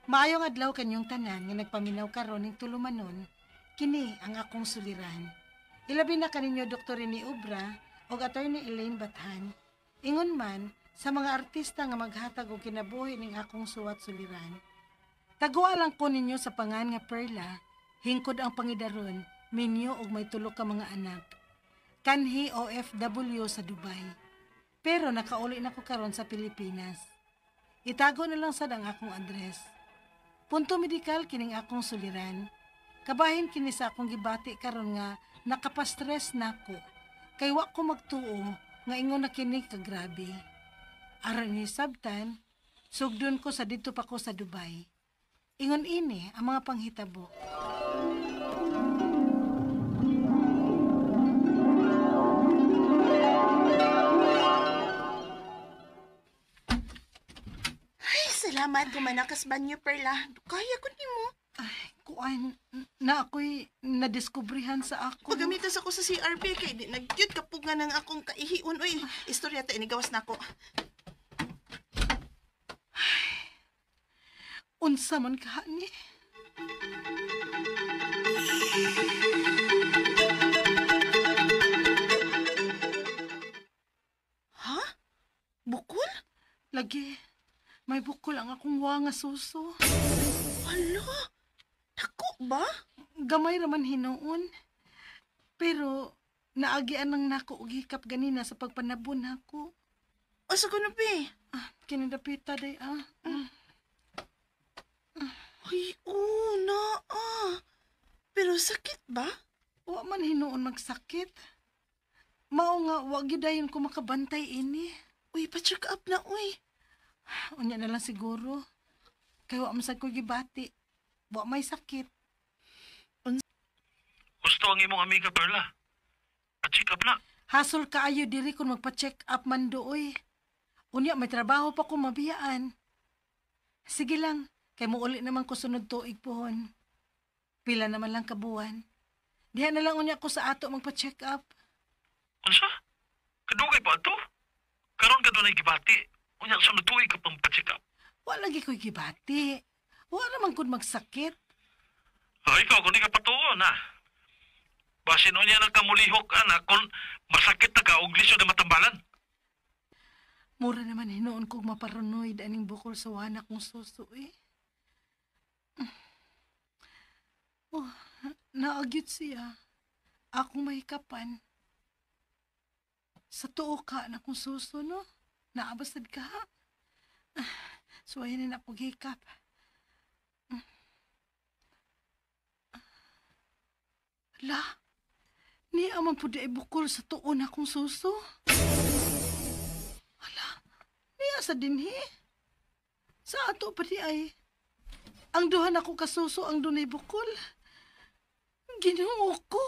Maayong adlaw kanyong tanan nga nagpaminaw karon ning tulumanon, kini ang akong suliran. Ilabi na kaninyo Dr. Rene Obra ug Attorney Elaine Bathan. Ingon man sa mga artista nga maghatag og kinabuhi ning akong suwat suliran. Taguan lang ko ninyo sa pangan nga Perla, hingkod ang pangidaron, minyo og may tulo ka mga anak. Kanhi OFW sa Dubai. Pero nakauli na ko karon sa Pilipinas. Itago na lang sad ang akong address. Punto medikal kining akong suliran. Kabahin kini sa akong gibati karon nga nakapastress nako. Kay wa ko magtuo nga ingon na kini kagrabe. Aron ni sabtan, sugdon ko sa didto pa ko sa Dubai. Ingon ini ang mga panghitabo. Salamat, gumanakas banyo, Perla. Kaya ko nimo. Ay, kuan, na ako'y nadiskubrihan sa ako. Pagamitas ako sa CRP, kay di nagyud kapuga ng akong kaihiun. Uy, istorya ta, inigawas na ako. Ay, unsa man ka ni? Ha? Bukol? Lagi. May bukol ang akong wa nga suso. Hala? Dako ba? Gamay raman hinuon. Pero naagian nang nako og hikap ganina sa pagpanabon nako. Asa ko na, be? Ah, kinadapita day ah. Ay, oo, na ah. Pero sakit ba? Wa man hinuon magsakit. Mao nga, wa gyud dayon ko makabantay ini. Uy, pa-check up na, uy. Unya na lang siguro. Kay wa man sad ko gibati. Wa may sakit. Gusto ang imong amiga, Perla. Pa-check up na. Hasol kaayo diri kung magpa-check up man dooy. Unya may trabaho pa ko mabiyaan. Sige lang, kay muuli naman ko sunod tuig pohon. Pila naman lang kabuan. Diha na lang unya ko sa ato magpa-check up. Unsa? Kadugay pa ato? Karon ka dunay gibati. Unya sunod tuig ka pang pa-check up. Wa lagi ko'y gibati. Wa naman kun magsakit. Ay, ikaw, kung di ka patuon, ha? Basin unya na kamulihok, anak, kung masakit na ka, og lisod na matambalan. Mura naman hinuon kong maparanoid aning bukol sa wana kong suso, eh. Oh, naagyot siya. Akong mahikapan. Sa tuo ka na kong suso, no? Naabasad ka, ha? So, ayan na akong hikap. La, niya man po di ay bukol sa tuo na akong suso. Hala, niya sa dinhi. Sa ato pa di ay, ang duha na ko kasuso ang dunay bukol. Ginoo ko.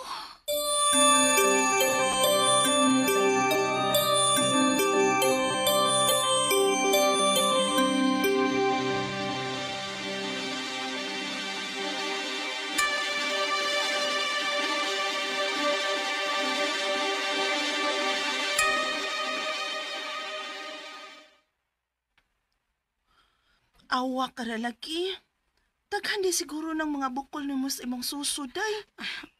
Awa ka lagi. Daghan di siguro ng mga bukol nimo sa imong suso, day.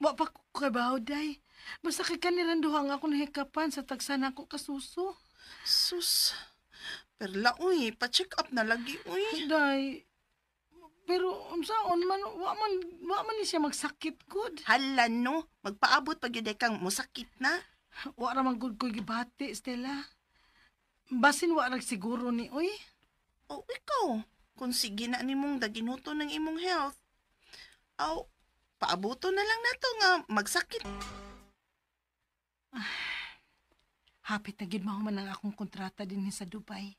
Wa pa ko kabaw, day. Basta kay kanilang duha nga akong nahikapan sa tagsana ko kasuso. Sus. Perla, uy, pa-check up na lagi, uy. Day, pero unsaon man, wa man ni siya magsakit, good. Hala, no. Magpaabot pag yun kang musakit na. Wa ra man gud ko'y gibati, Stella. Basin wa ra siguro ni, uy. O, ikaw. Kung sige na nimong daginuto ng imong health, aw, paabuto na lang nato nga magsakit. Hapit na gid mahuman ang akong kontrata dinhi sa Dubai.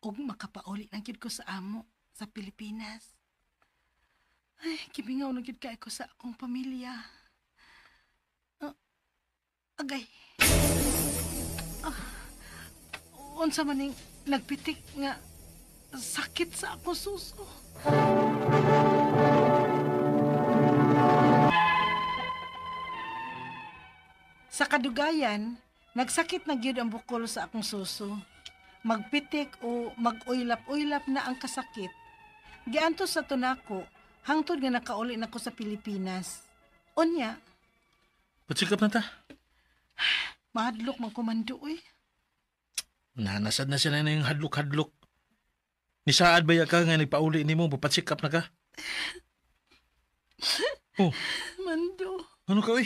Ug makapauli na gid ko sa amo sa Pilipinas. Ay, kimingaw na gid kay ko sa akong pamilya. Agay. Unsa man ning nagpitik nga sakit sa akong suso. Sa kadugayan, nagsakit na gyud ang bukol sa akong suso. Magpitik o mag-uylap-uylap na ang kasakit. Giantos sa tunako, hangtod nga nakauli nako sa Pilipinas. Unya, Patsikap na ta. Mahadlok man ko, Mando, uy. Nanasad na siya na yung hadlok-hadlok. Nisaad ba ya ka nga nagpauli nimo, papacheck up na ka? Oh, Mando, ano ka, uy?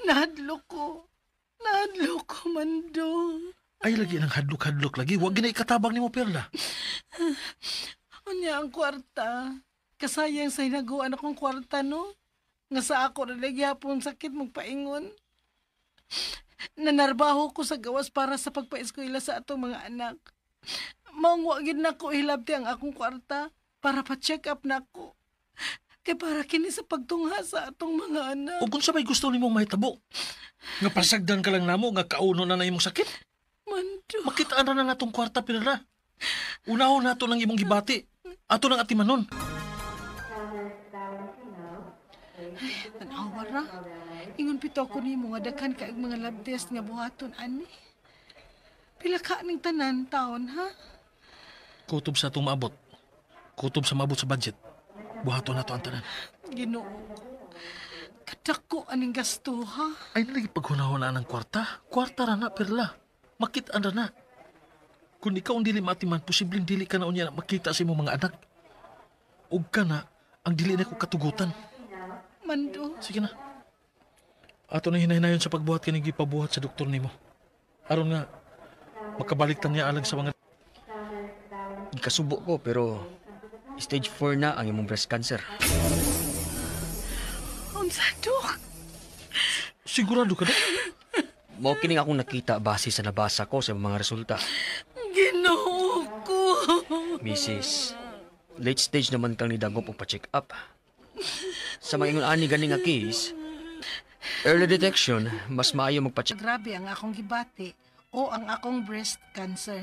Nahadlok ko. Nahadlok ko, Mando. Ay, lagi ng hadlok-hadlok lagi. Wag gina ikatabang nimo, Perla. Unya ang kwarta. Kasayang sa hinaguan akong kwarta, no? Nga sa ako na nagyapon sakit magpaingon. Nanarbaho ko sa gawas para sa pagpaeskwela sa atong mga anak. Maong wa gid nako hilabti ang akong kwarta para pa-check up nako. Kay para kini sa pagtungha sa atong mga anak. O kung sa may gusto nimong mahitabo. Nga pasagdan ka lang namo, nga kauno na na imong sakit. Mando. Makitaan na na natong kwarta, Perla. Unahon nato ng imong gibati. Ato ng atimanon. Tanawa ra. Ingon pito ko nimo nga daghan kaayog mga lab test nga buhaton ani. Pila ka ning tanan taon, ha? Kutob sa atong maabot. Kutob sa maabot sa budget. Buhaton nato ang tanan. Ginoo ko. Kadako aning gasto, ha? Ay, nalagi paghunahunaan ang kwarta. Kwarta ra na, Perla. Makitaan ra na. Kung ikaw ang dili maatiman, posibleng dili ka na unya na makita sa imong mga anak. Ug ka na, ang dili na ko katugutan. Mando. Sige na. Ato na hinahinayon sa pagbuhat kining gipabuhat sa doktor nimo. Aron nga, makabalik ta niya alang sa mga. Gikasubo ko pero stage 4 na ang imong breast cancer. Unsa, Dok? Sigurado ka na? Mao kining akong nakita base sa nabasa ko sa mga resulta. Ginoo ko. Mrs. Late stage naman kang nidagop og pa-check up. Sa mga ingon ani gani nga case, early detection, mas maayo magpa-check. Grabe ang akong gibati o ang akong breast cancer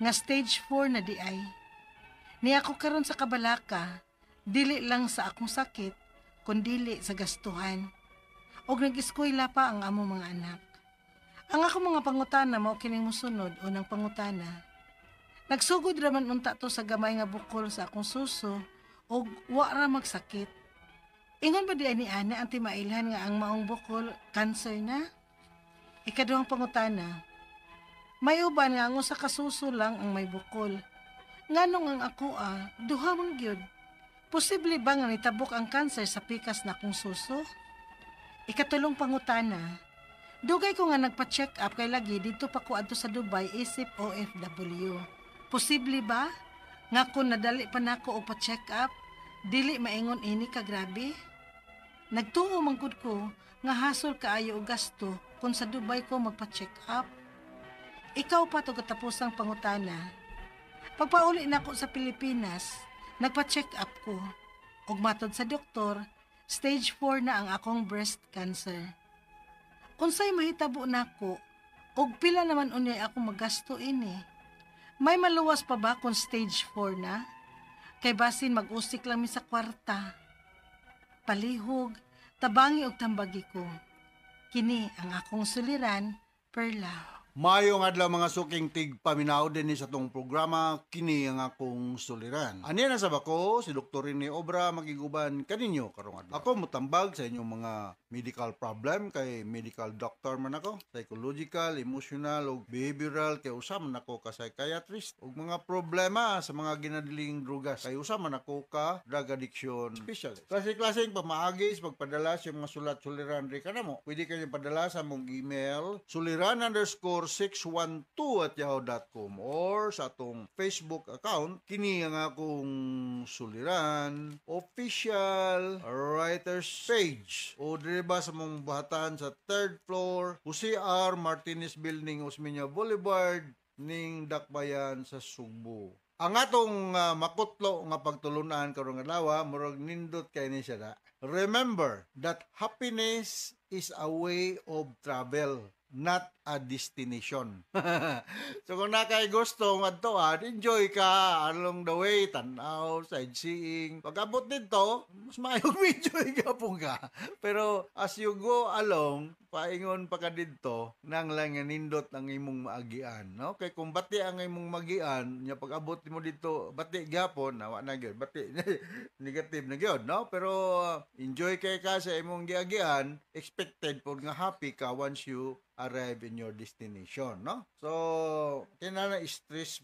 nga stage 4 na di ay. Ni ako karon sa kabalaka, dili lang sa akong sakit, kundili sa gastuhan. Og nag-eskwela pa ang among mga anak. Ang akong mga pangutana mao kining mosunod. Unang pangutana. Nagsugod ra man unta to sa gamay nga bukol sa akong suso og wa ra magsakit. Ingon ba di ani ana ang timailhan nga ang maong bukol cancer na? Ikaduhang pangutana. May uban nga ang usa ka suso lang ang may bukol. Nganong ang ako duha man gyud? Posible ba nga nitabok ang cancer sa pikas na akong suso? Ikatulong pangutana. Dugay ko nga nagpa-check up kay lagi dito pa ko adto sa Dubai isip OFW. Posible ba nga kung nadali pa nako og pa-check up, dili maingon ini ka grabe? Nagtuo man gud ko nga hasol kaayo og gasto kung sa Dubai ko magpa-check up. Ikaw pa to katapusang pangutana. Pagpauli nako sa Pilipinas, nagpa-check up ko. Ug matod sa doktor, stage 4 na ang akong breast cancer. Unsay mahitabo nako, ug pila naman unyay ako magasto ini? May maluwas pa ba kung stage 4 na? Kay basin mag-usik lang mi sa kwarta. Palihog, tabangi og tambagi ko. Kini ang akong suliran, Perla. Maayong adlaw, mga suking tigpaminaw dinhi sa atong programa, "Kini ang Akong Suliran." Ani na sa bako si Dr. Rene Obra, makiguban kaninyo karong adlaw. Ako mutambag sa inyong mga medical problem kay medical doctor man ako, psychological, emotional ug behavioral kay usa man ako ka psychiatrist, ug mga problema sa mga ginadiling drugas kay usa man ako ka drug addiction specialist. Klase-klaseng pamaagi sa pagpadala sa mga sulat suliran diri kanamo. Pwede kayo padala sa among email suliran_612@yahoo.com or sa atong Facebook account, "Kini ang Akong Suliran Official Writers Page, o diri ba sa mong buhatan sa third floor, Jose R. Martinez Building, Osmeña Boulevard, ning Dakbayan sa Sugbo. Ang atong makutlo nga pagtulunan karong adlaw, murag nindot kay ni siya da. Remember that happiness is a way of travel. not a destination. So kung nakay gusto ngadtoan, enjoy ka along the way, tanaw, sightseeing. Pag abot dito, mas maayong enjoy ka po ka. Pero as you go along, paingon pa ka didto, nang lang nga nindot ang imong maagian, no? Kay kung bati ang imong magian, nya pag abot mo dito, bati gyapon, nawa na gyud, bati negative na gyud, no? Pero enjoy kay ka sa imong giagian, expected pod nga happy ka once you arrive in your destination, no? So, kinahanglan stress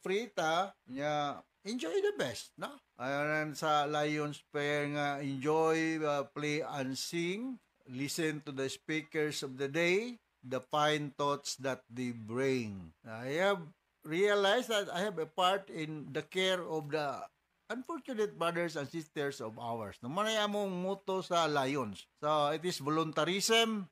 free ta, nya enjoy the best, no? Ayan sa Lions Pair nga enjoy, play and sing, listen to the speakers of the day, the fine thoughts that they bring. I have realized that I have a part in the care of the unfortunate brothers and sisters of ours. No, manay among motto sa Lions. So, it is voluntarism,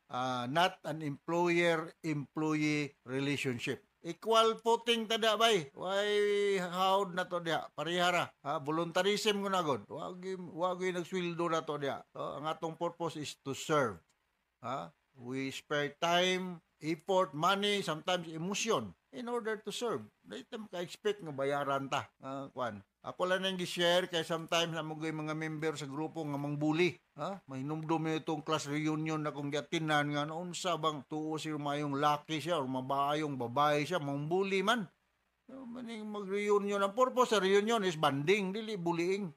not an employer-employee relationship. Equal footing tada bay. Why how na to diha? Parehara. Ha, voluntarism ko na god. Wag nagsweldo na to diha. So, ang atong purpose is to serve. Ha? We spare time, effort, money, sometimes emotion in order to serve. Dili ta maka-expect nga bayaran ta. Kwan. Ako lang nang gi-share kay sometimes amo mga member sa grupo nga mangbuli. Ha? Mahinumdum niyo itong class reunion na kung giatinan nga unsa bang tuo siya mayong laki siya or mabayong babae siya, mangbuli man. So, maning mag-reunion. Ang purpose sa reunion is bonding, dili bullying.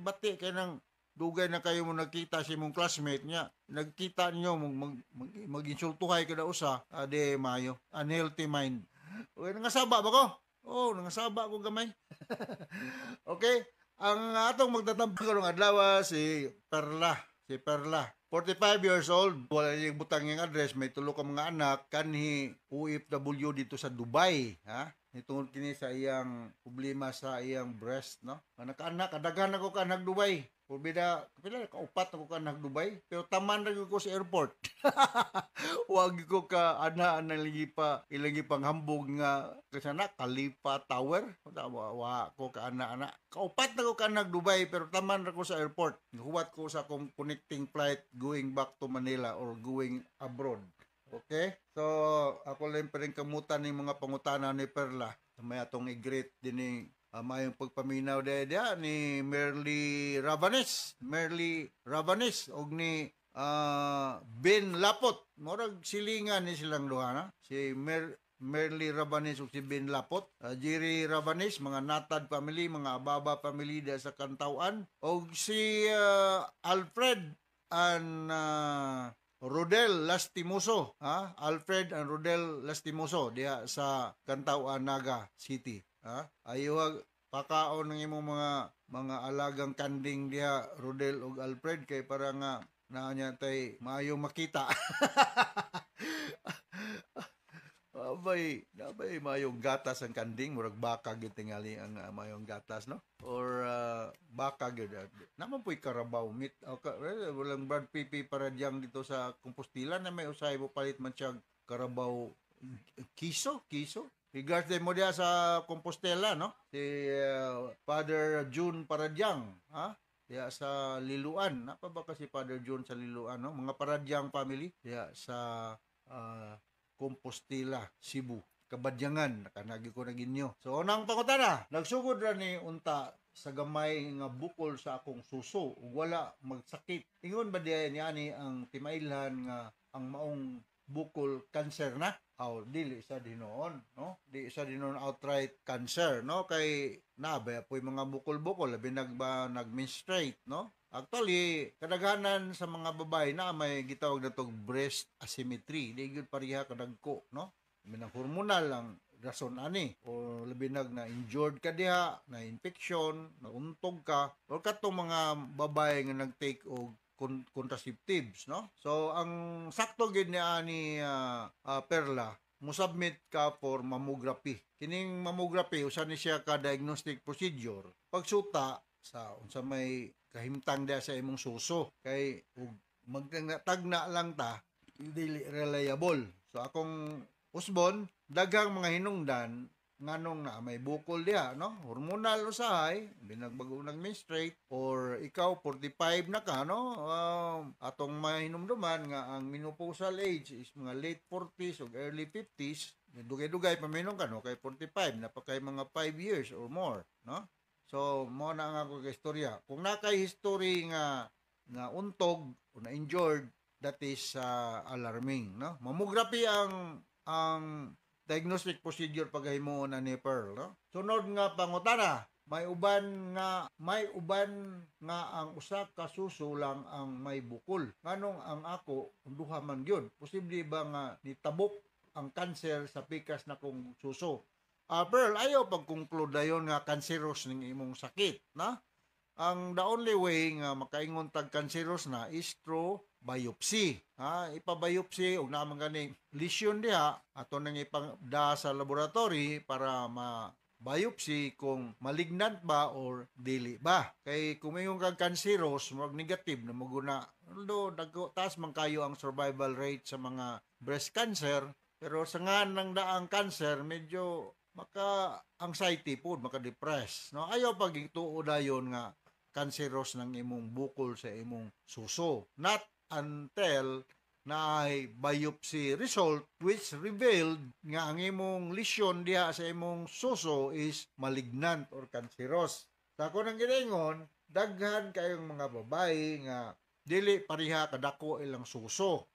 Bati kay nang dugay na kayo mo nagkita sa imong classmate niya. Nagkita niyo mag, mag, mag, mag-insultuhay kada usa, ade mayo. Unhealthy mind. Okay, nangasaba ba ko? Oh, nangasaba ko gamay. Okay, ang atong magtatampo karong adlaw si Perla, si Perla. 45 years old, wala niyang butang yung address, may tulo ka mga anak, kanhi OFW dito sa Dubai, ha? Nitungod kini sa iyang problema sa iyang breast, no? Nakanak, kadaghan ako kanhag Dubai. Pubida, pila ka upat ako kanhag Dubai, pero taman ra ko sa airport. Wag ko ka ana ang pa ilang pang hambog nga kasana Khalifa Tower. Wa, wa ko ka ana ana. Kaupat na ko kanhag Dubai pero taman ra ko sa airport. Huwat ko sa akong connecting flight going back to Manila or going abroad. Okay? So, ako lang pa rin kamutan ng mga pangutana ni Perla. May atong i-greet din ni mayong pagpaminaw diha ni Merly Ravanes. Merly Ravanes og ni Ben Lapot. Murag silingan ni silang duha na. Si Merly Ravanes ug si Ben Lapot. Jerry Ravanes, mga Natad family, mga Ababa family diha sa Kantawan. Og si Alfred and Rodel Lastimoso, ha? Alfred and Rodel Lastimoso diha sa Kantawan, Naga City, ha? Ayaw pakaon ng imong mga alagang kanding diha, Rodel ug Alfred, kay para nga naa niya tay maayo makita. Abay, abay maayong gatas ang kanding, murag baka gyud tingali ang maayong gatas, no? Or baka gyud. Naman po'y karabaw meat. O, walang Brad Pipi para diyang dito sa Compostela na may usahay mo palit man siya karabaw kiso, kiso. Regards din mo diya sa Compostela, no? Si Father June Paradyang, ha? Diya sa Liluan. Napa ba kasi Father June sa Liluan, no? Mga Paradyang family diya sa Compostela, Cebu. Kabadyangan, nakanagi ko na ginyo. So, unang pangutana, nagsugod ra ni unta sa gamay nga bukol sa akong suso ug wala magsakit. Ingon ba diay ni ani ang timailhan nga ang maong bukol cancer na? Aw, dili sa dinoon, no? Di sa dinoon outright cancer, no? Kay nabaya po'y mga bukol-bukol, labi nagba nag-menstruate, no? Actually, kadaghanan sa mga babae na may gitawag na tog breast asymmetry. Di gyud pareha kadagko, no? Minang hormonal ang rason ani, o labi nag na injured ka diha, na infection, nauntog ka, o katong mga babae nga nag-take og contraceptives, no? So ang sakto gid ni ani Perla, mo-submit ka for mammography. Kining mammography usa ni siya ka diagnostic procedure. Pagsuta sa unsa may kahimtang diha sa imong suso kay ug magtagna lang ta dili reliable. So akong usbon, daghang mga hinungdan nganong na may bukol diha, no? Hormonal usahay, binagbago nag-menstruate, or ikaw 45 na ka, no? Atong mahinumduman nga ang menopausal age is mga late 40s o early 50s. Dugay-dugay paminong ka, no? Kay 45 na pa kay mga 5 years or more, no? So, mo na nga ako kay istorya. Kung nakay history nga na untog o na injured, that is alarming, no? Mammography ang diagnostic procedure paghimuon na ni Pearl, no? Sunod nga pangutana, may uban nga ang usa ka suso lang ang may bukol. Nganong ang ako duha man gyud? Posible ba nga nitabok ang cancer sa pikas na kong suso? Pearl, ayaw pag-conclude dayon nga cancerous ning imong sakit, na? Ang the only way nga makaingon tag cancerous na is through biopsy. Ha, ipa-biopsy og naa man gani lesion diha, ato nang ipangda sa laboratory para ma biopsy kung malignant ba or dili ba. Kay kung ingon kag cancerous, murag negative na maguna. Although dagko taas man kayo ang survival rate sa mga breast cancer, pero sa nga ng daang cancer medyo maka anxiety pod, maka-depress, no? Ayaw pag ituo dayon nga cancerous ng imong bukol sa imong suso. Not until na ay biopsy result which revealed nga ang imong lesion diha sa imong suso is malignant or cancerous. Sa ako nang giningon, daghan kayong mga babae nga dili pareha kadako ilang suso.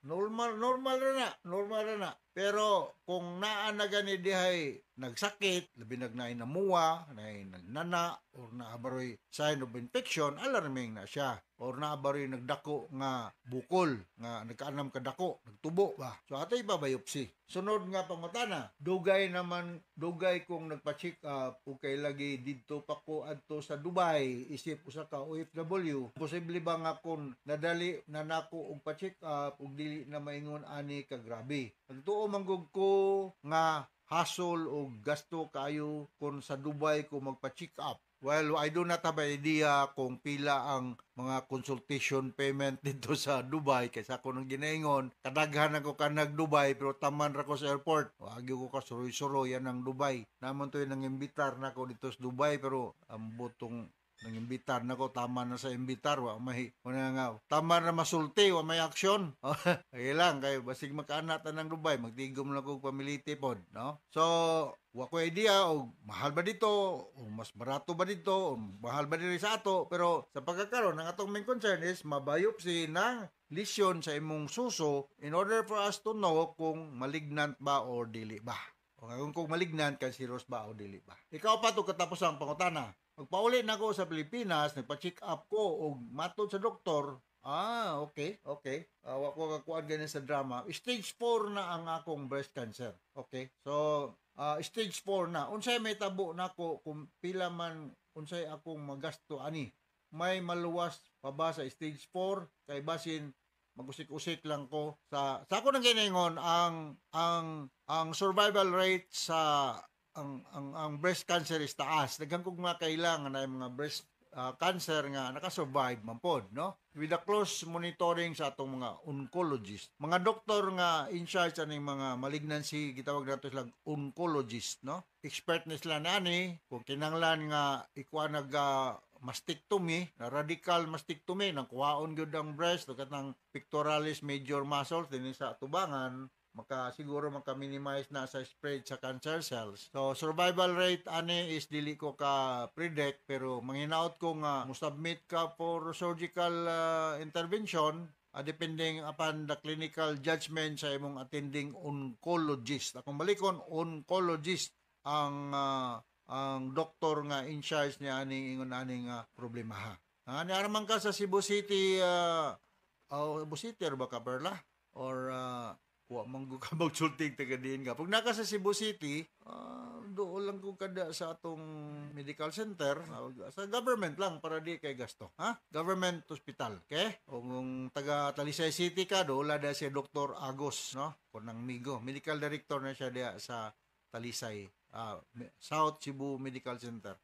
Normal normal ra na, normal ra na. Pero kung naa na gani dihay nagsakit, labi nag naay namuwa, naay nagnana or naa baroy sign of infection, alarming na siya. Or naa baroy nagdako nga bukol, nga nagkaanam kadako, nagtubo ba. So atay pa biopsy. Sunod nga pangutana, dugay naman dugay kong nagpa-check up ug kay lagi didto pa ko adto sa Dubai isip usa ka OFW. Posible ba nga kung nadali na nako og pa-check up ug dili na maingon ani ka grabe? Nagtuo man gud ko nga hassle o gasto kayo kung sa Dubai ko magpa-check up. Well, I do not have idea kung pila ang mga consultation payment dito sa Dubai kaysa ako nang ginaingon. Kadaghan ako ka nag Dubai pero taman ra ko sa airport. Wagi ko ka suroy-suroy yan ang Dubai. Naman to yung nangimbitar na ako dito sa Dubai, pero ang butong nang imbitar nako, tama na sa imbitar, wa may wala nga tama na masulti, wa may aksyon. Okay lang kay basig makaanat na ng Dubai, magtigom lang kog pamiliti pod, no? So wa ko idea og mahal ba dito o mas barato ba dito o mahal ba diri sa ato, pero sa pagkakaron ang atong main concern is mabiopsy ng lesion sa imong suso in order for us to know kung malignant ba or dili ba. O kung malignant, cancerous ba o dili ba. Ikaw pa to katapos ang pangutana. Magpauli na ako sa Pilipinas, nagpa-check up ko og matod sa doktor. Ah, okay. Wa ko kakuan ganin sa drama. Stage 4 na ang akong breast cancer. Okay. So, stage 4 na. Unsay may tabo nako kung pila man, unsay akong magasto ani? May maluwas pa ba sa stage 4? Kay basin magusik-usik lang ko sa ako nang giningon, ang survival rate sa ang breast cancer is taas. Daghan kog mga kailangan na mga breast cancer nga nakasurvive man pod, no? With a close monitoring sa atong mga oncologist. Mga doktor nga in charge aning mga malignancy, gitawag nato sila oncologist, no? Expert ni sila nani kung kinanglan nga ikuha nag mastectomy, na radical mastectomy, nang kuhaon gyud ang breast ug katang pectoralis major muscles dinhi sa atubangan, maka siguro maka-minimize na sa spread sa cancer cells. So survival rate ani is dili ko ka predict, pero manghinaot ko nga mo submit ka for surgical intervention, depending upon the clinical judgment sa imong attending oncologist. Akong balikon, oncologist ang doktor nga in charge niya aning ingon aning problema ha. Ah, niara man ka sa Cebu City, oh, Cebu City or ba ka, Perla? Or wa man ko ka magsulting taga diin ka. Pag naka sa Cebu City, doon lang ko kada sa atong medical center, sa government lang para di kay gasto. Ha? Government hospital, okay? O kung taga Talisay City ka, doon la si Dr. Agos, no? Kunang Migo, medical director na siya diya sa Talisay. South Cebu Medical Center.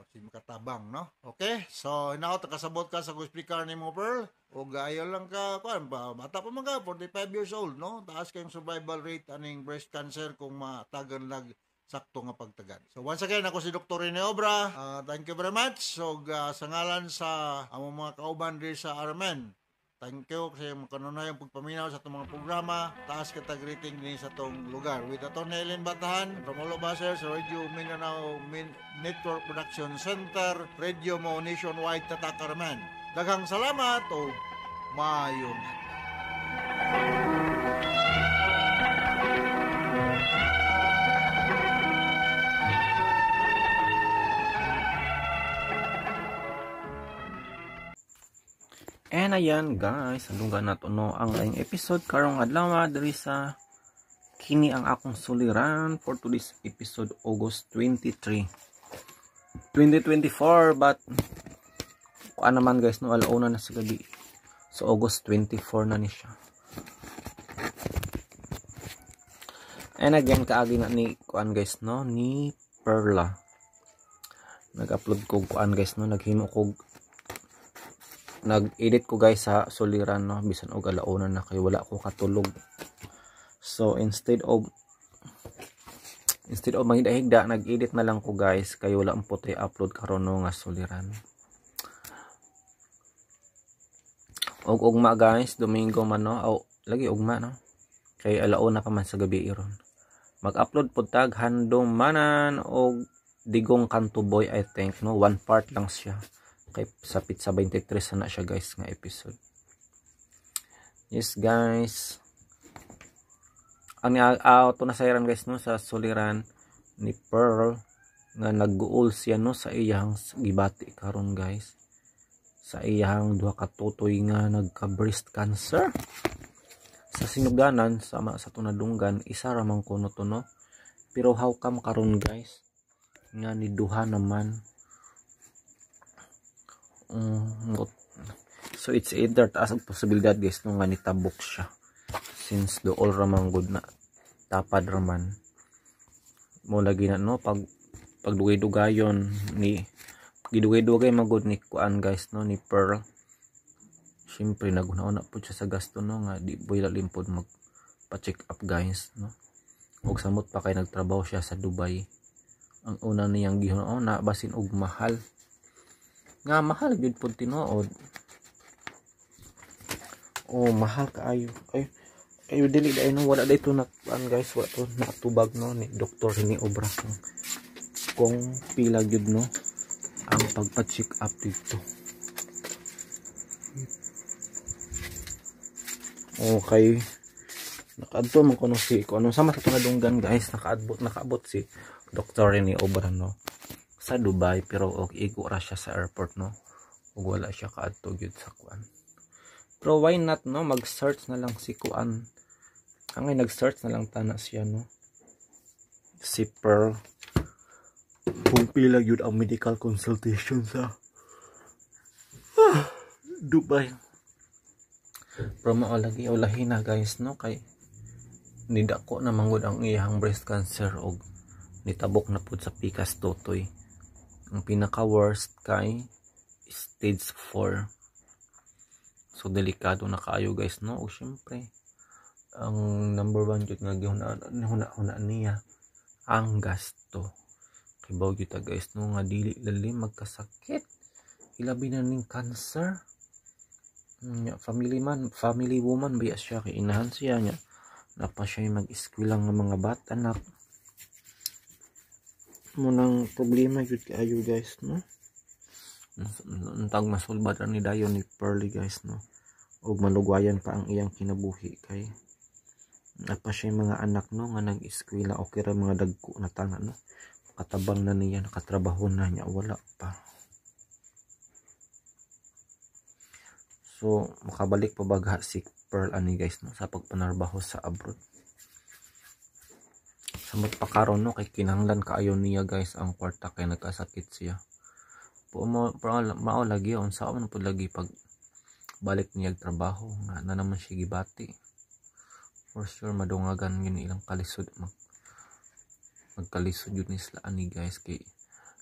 Si makatabang, no? Okay? So, hinaot kasabot ka sa speaker nimo, Pearl. O ayo lang ka, kuan ba, bata pa man ka, 45 years old, no? Taas kayong survival rate aning breast cancer kung matagan lag sakto nga pagtagad. So once again, ako si Dr. Rene Obra. Thank you very much. So sa ngalan sa among mga kauban diri sa RMN, thank you sa iyong kanunayong pagpaminaw sa atong mga programa. Taas kita greeting din sa atong lugar. With Atty. Ellen Batahan, Romulo Baser sa Radio Mindanao Network Production Center, Radio Mo Nationwide Tatak RMN. Daghang salamat o maayong adlaw. And ayan guys, andunggan nato no ang laing episode karong adlaw diri sa kini ang akong suliran for today's episode August 23, 2024. But kuan naman guys no, alauna na sa gabi. So August 24 na ni siya. And again, kaagi na ni kuan guys no, ni Perla. Nag-upload ko kuan guys no, naghimo ko, nag-edit ko guys sa suliran no, bisan og alauna na kay wala ko katulog. So instead of manghigda, nag-edit na lang ko guys kay wala ang puti upload karon no nga suliran. Og ugma guys, Domingo man no, aw lagi ugma no. Kay alauna pa man sa gabi iron. Mag-upload pud tag handong manan og Digong Kanto Boy, I think no, one part lang siya. Kay sa Pizza 23 na siya guys nga episode. Yes guys. Ang auto na sayran guys no sa suliran ni Pearl nga nagguol siya no sa iyang gibati karon guys. Sa iyang duha ka tutoy nga nagka breast cancer. Sa sinugdanan sama sa tunadunggan isa ra man kuno to no. Pero how come karon guys nga ni duha naman. So it's either taas ang posibilidad guys no nga nitabok siya since dool ramang good na tapad raman mo lagi na no pag pagdugay-dugayon ni gidugay-dugay magud ni kuan guys no ni Pearl. Syempre naguna-una pud siya sa gasto no nga di boy lalim pud mag pa-check up guys no. Og samot pa kay nagtrabaho siya sa Dubai. Ang una niyang gihuna-una basin og mahal. Nga mahal gyud pud tinuod. Oh, mahal kaayo. Ay ayo dili dai no, wala dito na kuan guys, wala to natubag no ni Dr. Rene Obra kung pila gyud no ang pagpa-check up dito. Okay. Nakaadto man kuno si kuno sama sa tunadunggan guys, nakaabot si Dr. Rene Obra no sa Dubai, pero og igo ra siya sa airport no ug wala siya kaadto gyud sa kuan. Pero why not no, mag-search na lang si kuan. Angay nag-search na lang tana siya no si Pearl kung pila gyud ang medical consultation sa Dubai. Pero mao lagi ulahi na guys no kay nidako na manggod ang iyang breast cancer og nitabok na pud sa pikas totoy. Ang pinaka worst kay stage 4. So delikado na kaayo guys no. O syempre ang number 1 jud nga gihuna-huna niya ang gasto. Kibaw gyud ta guys no nga dili lalim magkasakit, ilabi na ning cancer. Nya family woman biya siya kay inahan siya nya napa siya mag-eskwela nga mga bata na munang problema gyud kaayo guys no. Untag masulbad ra ni dayon ni Pearly guys no ug malugwayan pa ang iyang kinabuhi kay napa siya mga anak no nga nag-eskwela, okay ra mga dagko na tana no, katabang na niya, nakatrabaho na niya, wala pa. So makabalik pa bagha si Pearl ani guys no sa pagpanarbaho sa abroad. Samot pa karon no kay kinahanglan kaayo niya guys ang kwarta kay nagkasakit siya. Mao lagi unsa man pud lagi pag balik niya trabaho nga na naman siya gibati. For sure madungagan gyud ilang kalisod Magkalisod yun ni sila ani guys kay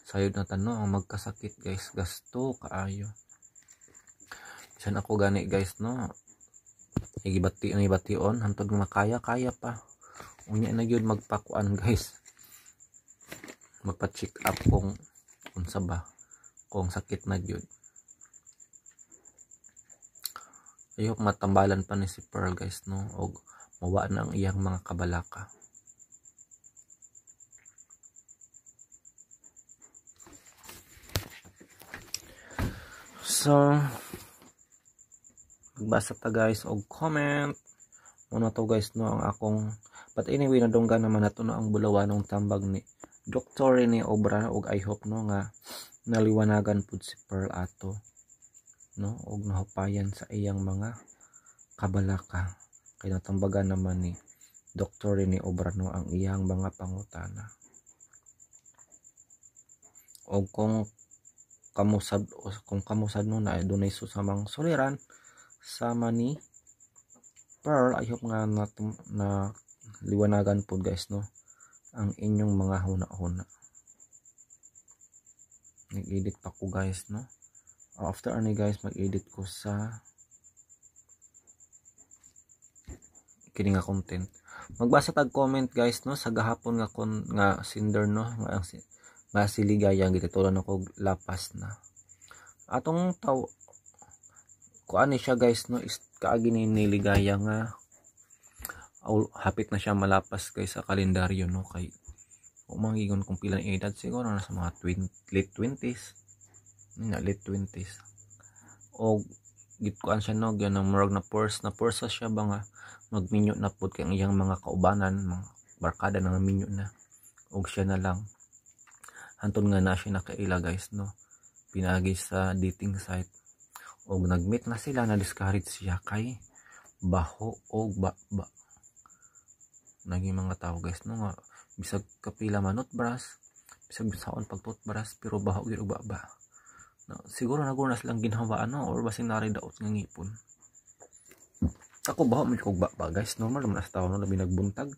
sayod na tanong ang magkasakit guys, gasto kaayo. Bisan ako gani guys no, igibati ang ibation hantod nga makaya kaya pa. Unya na gyud magpakuan guys, magpa-check up kung unsa ba, kung sakit na gyud. I hope matambalan pa ni si Pearl guys no, og mawa na ang iyang mga kabalaka. So magbasa ta guys og comment muna to guys no ang akong, but anyway nadunggan naman nato no ang bulawanong tambag ni Dr. Rene Obra, og I hope no nga naliwanagan pud si Pearl ato no og nahupayan sa iyang mga kabalaka kay natambagan naman ni Dr. Rene Obra no ang iyang mga pangutana. Og kung kamusad o kung kamusad no na dunay susamang suliran sama ni Pearl, I hope nga na liwanagan po guys no ang inyong mga huna-huna. Nag-edit pa ko guys no. After ani guys mag-edit ko sa kini nga content. Magbasa tag comment guys no sa gahapon nga kon nga sender no nga nga si Ligaya gititulan ako lapas na. Atong taw kuan ni siya guys no is kaagi ni Ligaya nga hapit na siya malapas guys sa kalendaryo no kay umangigon kung pila ang edad siguro nasa mga late 20s. Nga late 20s. Og gitkuan siya no gyud ang murag na pursa siya ba nga magminyo na pud kay ang iyang mga kaubanan, mga barkada na minyo na og siya na lang. Hantod nga na siya nakaila guys no pinagi sa dating site og nagmeet na sila, na discourage siya kay baho og baba. Naging mga tao guys no nga bisag kapila man toothbrush, bisag bisaon pag toothbrush pero baho gyud og baba. No, siguro naguna silang ginhawa ano or basing nari daot nga ngipon. Ako baho man kog baba guys, normal man as tao no labi nagbuntag.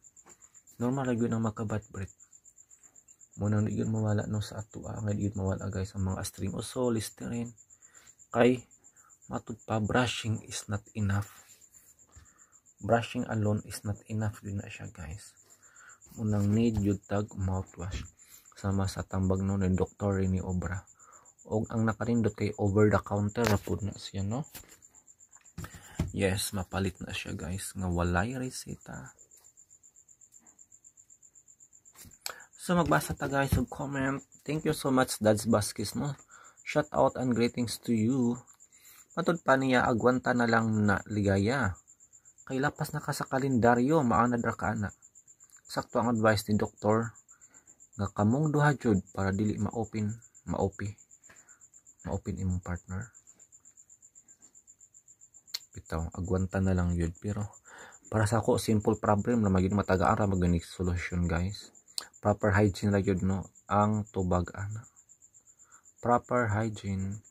Normal ra gyud ang maka-bad breath. Mo nang di gyud mawala no sa ato nga di gyud mawala guys ang mga string uso, Listerine. Kay matud pa brushing is not enough. Brushing alone is not enough gyud na siya guys. Unang need gyud tag mouthwash sama sa tambag no ni Dr. Rene Obra. Og ang nakarindot kay over the counter ra pud na siya no. Yes, mapalit na siya guys nga walay reseta. So magbasa ta guys og comment. Thank you so much Dads Vasquez no. Shout out and greetings to you. Matud pa niya agwanta na lang na Ligaya. Kay lapas na ka sa kalendaryo, maanad ra ka ana. Sakto ang advice ni doktor nga kamong duha jud para dili ma-open, ma-open imong partner. Bitaw agwanta na lang yun pero para sa ako simple problem na maging matagaan ra maging solution guys. Proper hygiene ra gyud no ang tubag ana. Proper hygiene.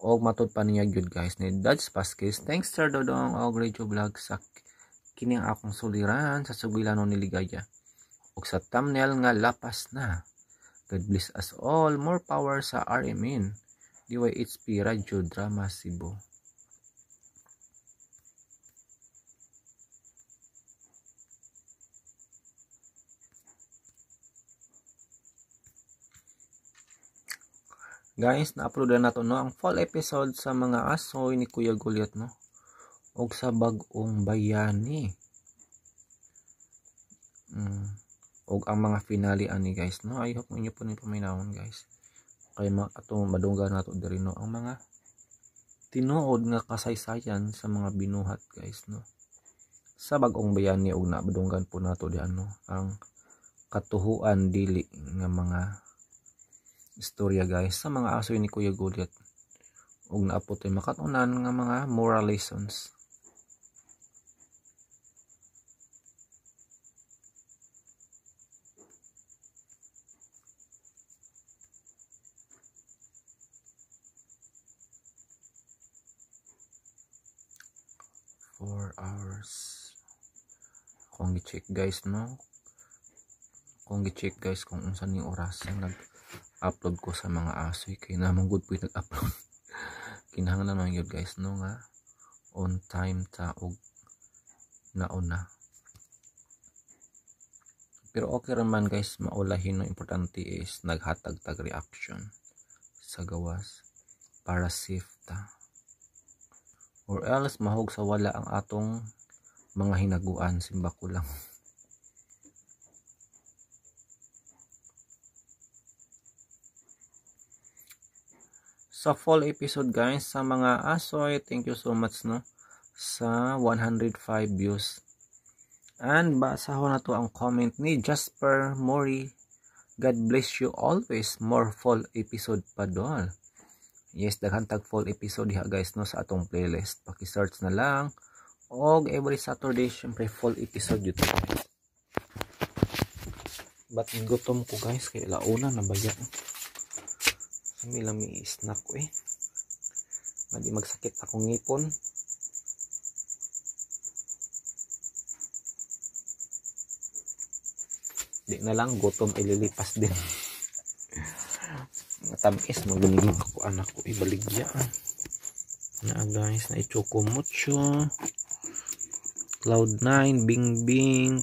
Og matud pa niya gyud guys ni Dads Vasquez. Thanks Sir Dodong og Radio Vlog sa kini ang akong suliran sa sugilanon ni Ligaya. Og sa thumbnail nga lapas na. God bless us all. More power sa RMN. DYHP Radio Drama Cebu. Guys, na-upload na nato no ang full episode sa mga asoy ni Kuya Goliath no og sa Bag-ong Bayani. Og ang mga finale ani guys no. I hope inyo po ni paminawon guys. Kay ato madunggan nato diri no ang mga tinuod nga kasaysayan sa mga binuhat guys no. Sa Bag-ong Bayani og nabadunggan po nato di ano ang katuhuan dili nga mga istorya guys sa mga asoy ni Kuya Goliath og naapot ay makatunan nga mga moral lessons. 4 hours akong i-check guys no. Akong gi-check guys kung unsa ning oras ang nag-upload ko sa mga asoy kay namang good po nag-upload. Kinahanglan man gyud guys no nga on time ta og nauna. Pero okay ra man guys, maulahin no, importante is naghatag tag reaction sa gawas para safe ta. Or else mahog sa wala ang atong mga hinaguan, simba ko lang. Sa full episode guys, sa mga asoy, thank you so much no sa 105 views. And basahon na to ang comment ni Jasper Mori. God bless you always. More full episode pa doon. Yes, daghan tag full episode diha guys no sa atong playlist. Paki-search na lang. Og every Saturday syempre full episode yun guys. But gutom ko guys kay launa na ba yan? Lami snack ko eh. Madi magsakit akong ngipon. Di na lang gutom ay lilipas din. Matamis magunig ako anak ko ibaligya. Na guys, na ichoko mucho. Cloud9, Bing Bing,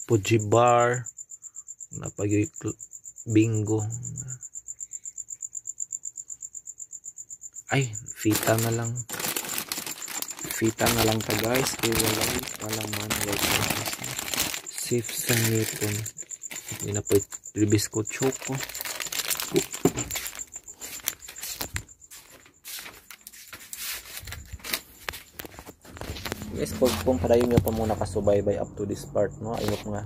Puji Bar, napagyoy bingo. Ay, fita na lang. Fita na lang ta guys. Kaya walay palaman. Safe sa ngipon. Hindi na po ribisco choco. Guys, kung padayon nyo pa muna kasubaybay up to this part, no? I hope nga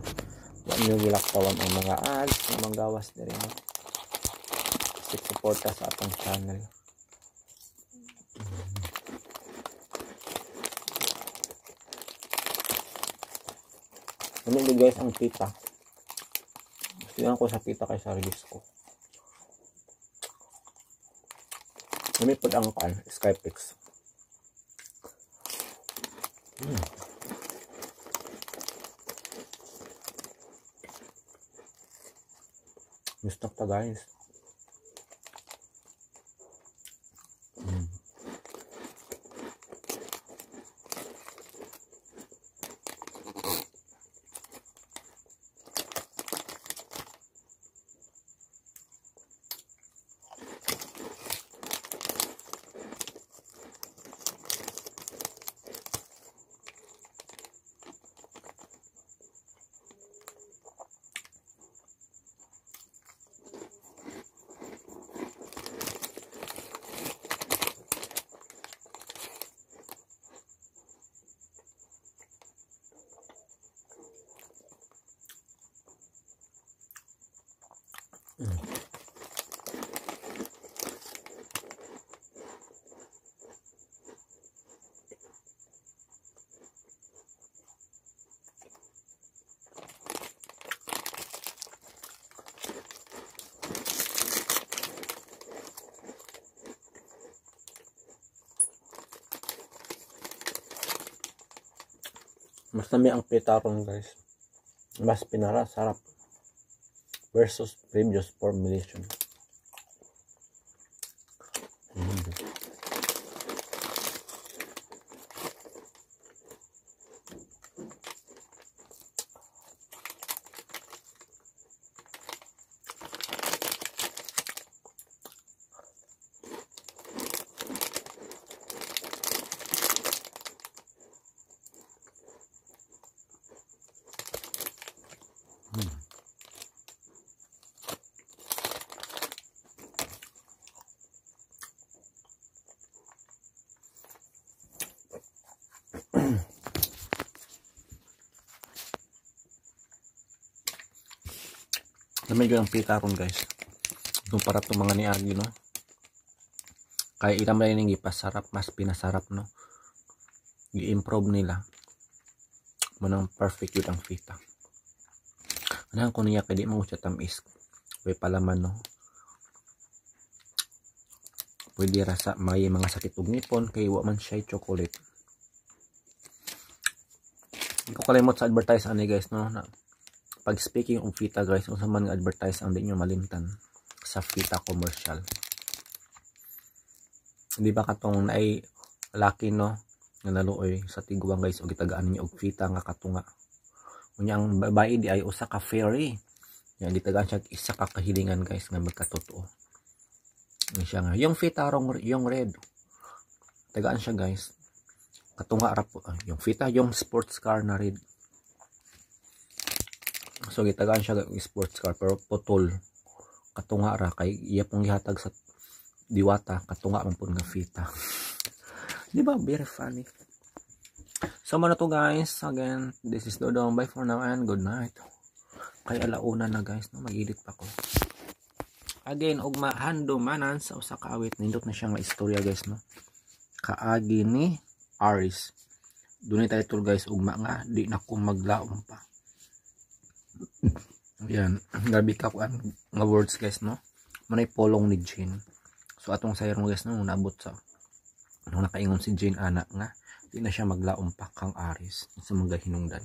wala nyo gilaktawan ang mga ads na manggawas na rin, no? Kasi suporta sa atong channel. Ano guys ang pita? Gusto yan ko sa pita kaysa Rebisco. Lumipod ang pan, Skypix. Gusto ta guys. Mas nami ang pitaron guys. Mas pinara sarap versus previous formulation. Lamig ang pita ron guys. Kumpara itong mga niagi, no? Kaya ilam na yun yung ipasarap, mas pinasarap, no? I-improve nila. Manang perfect yun ang fita. Anong ko niya kaya di mo siya tamis. Way palaman, no? Pwede rasa may mga sakit og ngipon kay wa man siya chocolate. Hindi ko kalimot sa advertise ani guys, no? Na, Pag speaking of Fita guys, unsa man nga advertise ang di nyo malimtan sa Fita commercial? Di ba katong naay laki, no, nga naluoy sa tiguang guys, og gitagaan niya og Fita nga katunga? Unya ang babae di ay usa ka fairy. Nya gitagaan siya isa ka kahilingan guys nga magkatotoo. Ano siya nga yung Fita rong yung red. Tagaan siya guys. Katunga ra po yung Fita, yung sports car na red. So gitagaan siya og sports car pero putol. Katunga ra kay iya pong gihatag sa diwata, katunga man pud nga Fita. Di ba? Very funny. So mao na to guys. Again, this is Dodong. Bye for now and good night. Kay alauna na guys, no, mag-edit pa ko. Again, ugma handumanan sa usa ka awit. Nindot na siya nga istorya guys, no. Kaagi ni Aris. Dunay title guys, ugma nga "Di na ko maglaom pa". Yan, grabe ka kuan nga words guys, no. Manay polong ni Jane. So atong sayro guys, no, naabot sa nung nakaingon si Jane ana nga di na siya maglaom pa kang Aris sa mga hinungdan.